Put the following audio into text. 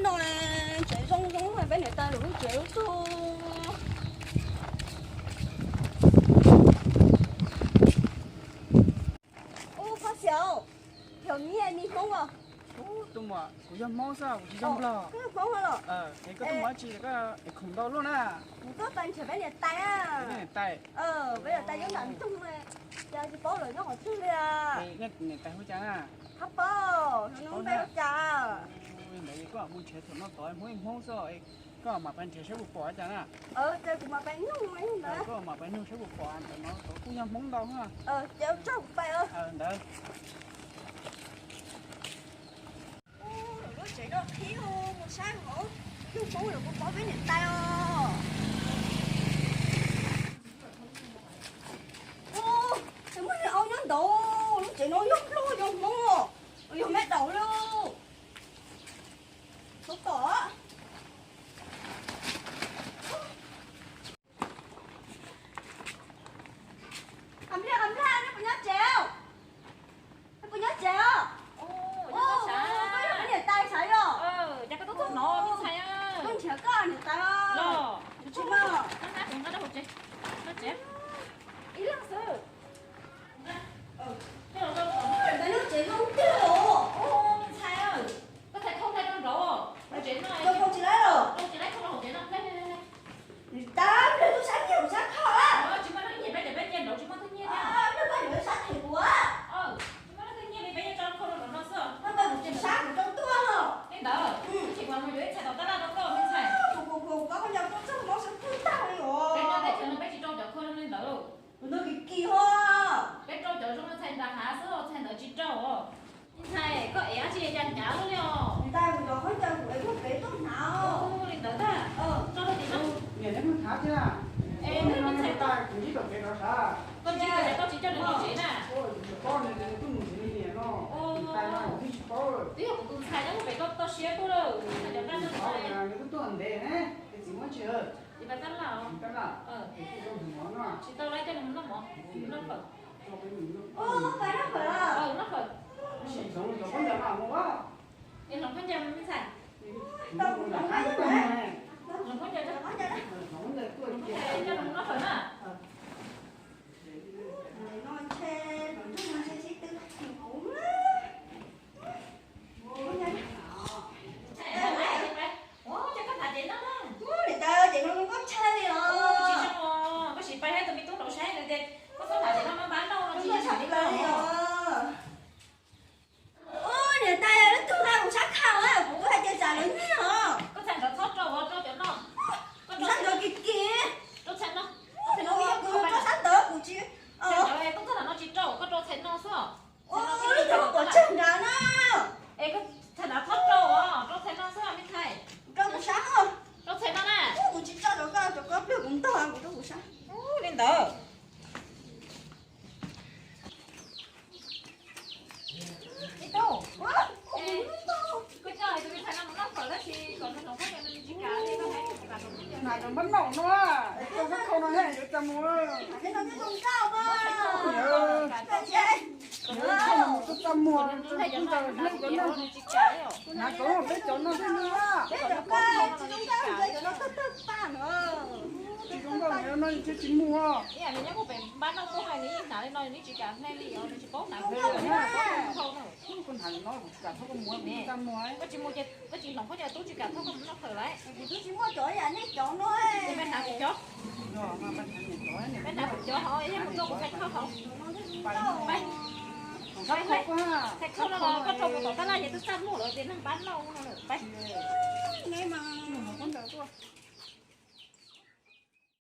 No tsev zoo zoo, peb niam tais lub tsev lub tug. Ub, Phob Xyooj, yog nyiaj me Hmoob os? Ub, tus muam, kuv yog Hmoob xwb, kuv tsis yog Nplog. Koj yog Hmoob los? Es koj tuaj mus dab tsi, koj es khoom ntau luaj na. Kuv tuaj pab nrhiav peb niam tais. Peb niam tais? Peb niam tais nyob nram nroog, cas tsis paub lawv nyob qhov twg li. Niam tais hu cas na? Hab Paub, npe hu cas? Ntawd koj mus nrhiav thaum no tod, Hmoob Hmoob xwb, koj mam pab nrhiav saib puas pom cas na. Ces kuv mam pab nug ntawd. Koj mam pab nug saib puas pom ntawm no, tod kuj yog Hmoob ntau na. Ces tso kuv pab ntawd. Lub tsev no qhib, mus saib hauv, yog Hmoob lawv puas paub peb niam tais os. Ub, muaj niag aub nyob ntawd, lub tsev no yog Nplog yog Hmoob os, yog me daus li. Txhob tom. Qab Nplaj, Qab Nplaj, nej puas nyob tsev? Nej puas nyob tsev os? Koj yog peb niam tais sav yog? Cas koj tuaj txog no me ntxhais? Tuaj nrhiav koj niam tais os. Tsis muaj. Ib leeg xwb. Ntawm no tsev zoo tiag os. Ntxhais, koj txhais thauj ntawd rau nraud, hauv tsev no. Tsis laib los? Tsis laib, thauj rau hauv tsev no. Niam tais, pliag tub sab nyiaj kuv sab khau. Tsis muaj leej nyiaj peb, peb nyiaj nraud tsis muaj leej nyiaj. Pliag koj yuav sab them kuv. Tsis muaj leej twg nyiaj li, peb yuav tso khau rau nraum no xwb. Koj tau kuv tseem sab kuv rau tuaj. Li ntawd, tsis kuv mus yuav ib txhais tau tab laj rau koj me ntxhais. Kuv, kuv, kuv, koj nyob koj txog mob sab twg tag li os. Peb nyob teb chaws no peb tsis rau cov khau zoo li ntawd. Kuv nug kis kis ho. Peb rau cov zoo li txhais nram hav xwb, txhais ntawd tsis rau os. Me ntxhais, koj ev dab tsi cas hnyav luaj li os? Niam tais, kuv cov khaub ncaws kuv ev tuaj pem tuaj hnav. Ua li ntawd ntag. Tso rau tim no. Niam, neb mus hnav thiab na. Es neb me ntxhais, kuv ntsib tom kev rov sav. Koj ntsib tom kev, koj tsis coj nws mus tsev na. Kuv tsis paub nws, nws twb mus tsev niam no. Niam tais no kuv twb tsis paub. Twb yog kuv tus ntxhais nyob pem koj toj siab tuaj lawm, tus ntxhais cov nqaij ntxhais. Nws kuj tuaj ntev ne, es txiv muab tsis. Txiv Paj Tab Laj os. Tab Laj. Tsis tau lawv coj nws mus noj mov, noj fawm. Noj fawm. Es hloov khaub ncaws me ntxhais. Hloov khaub ncaws, hloov khaub ncaws coj nws mus noj fawm na. Ua cas koj hnav tsev no na? Ua li ntawd ces no koj tshaj li os. Tsis zoo os, koj sim pais hais tus me tub rau saib nws tias koj txhob hnav tsev no, npab npab noj no tsis zoo li os. Ua niam tais, lub tug hais kuv sab khau, kuv hais tias tsam lawv nyiag os. Koj txhais ntawd txhob rau, rau cov no. Koj sab ntawd kis kis. Rau txhais no. Kuv rau sab ntawd kuv tsis. Txhais ntawd koj txhob hnav no tsis rau, koj rau txhais no xwb. Ua, lub tug pom tseg nrad na. Es koj txhais nrad txhob rau os, rau txhais no xwb me ntxhais. Rau kuv sab os. Rau txhais no na. Kuv tsis tso rau koj, rau koj pliag kuv ntog, kuv rau kuv sab. Li ntawd. Ib tug, koj coj tus me ntxhais no mus noj fawm tab sis kom nws hloov khaub ncaws nws tsis kam li, koj hais nws kam hloov khaub ncaws. Hnav cov npab noj no, cov npab khau no thiab yuav cas mus. Hnav cov no mus txaj muag, cov no hleb cov no. Hnav cov no peb cov no thiab no. Peb cov no tsis zoo nkauj, cov no tawg tawg tag no. Tsis zoo nkauj, cov no thiaj tsis muag. Ib yam nws nyob kuv pem npab noj tuaj hais nws yeej hnav li no nws tsis kam hle li os, nws tsis paub hnav. Koj hnav no kuv tsis kam thauj koj muag, kuv txaj muag. Koj tsis mus ces koj tsis hloov koj cov tub tsis kam thauj koj mus noj fawm lawm. Kuv twb tsis muaj cov yam nej cov no. Ces peb hnav kuv cov. Peb hnav kuv cov hauv, yog mus rau kuv txhais thauj hauv. Pais, txhais thauj no los koj rau kuv tom tab laj ces twb txaj muag lawm ces neeg npab noj no lawm. Pais.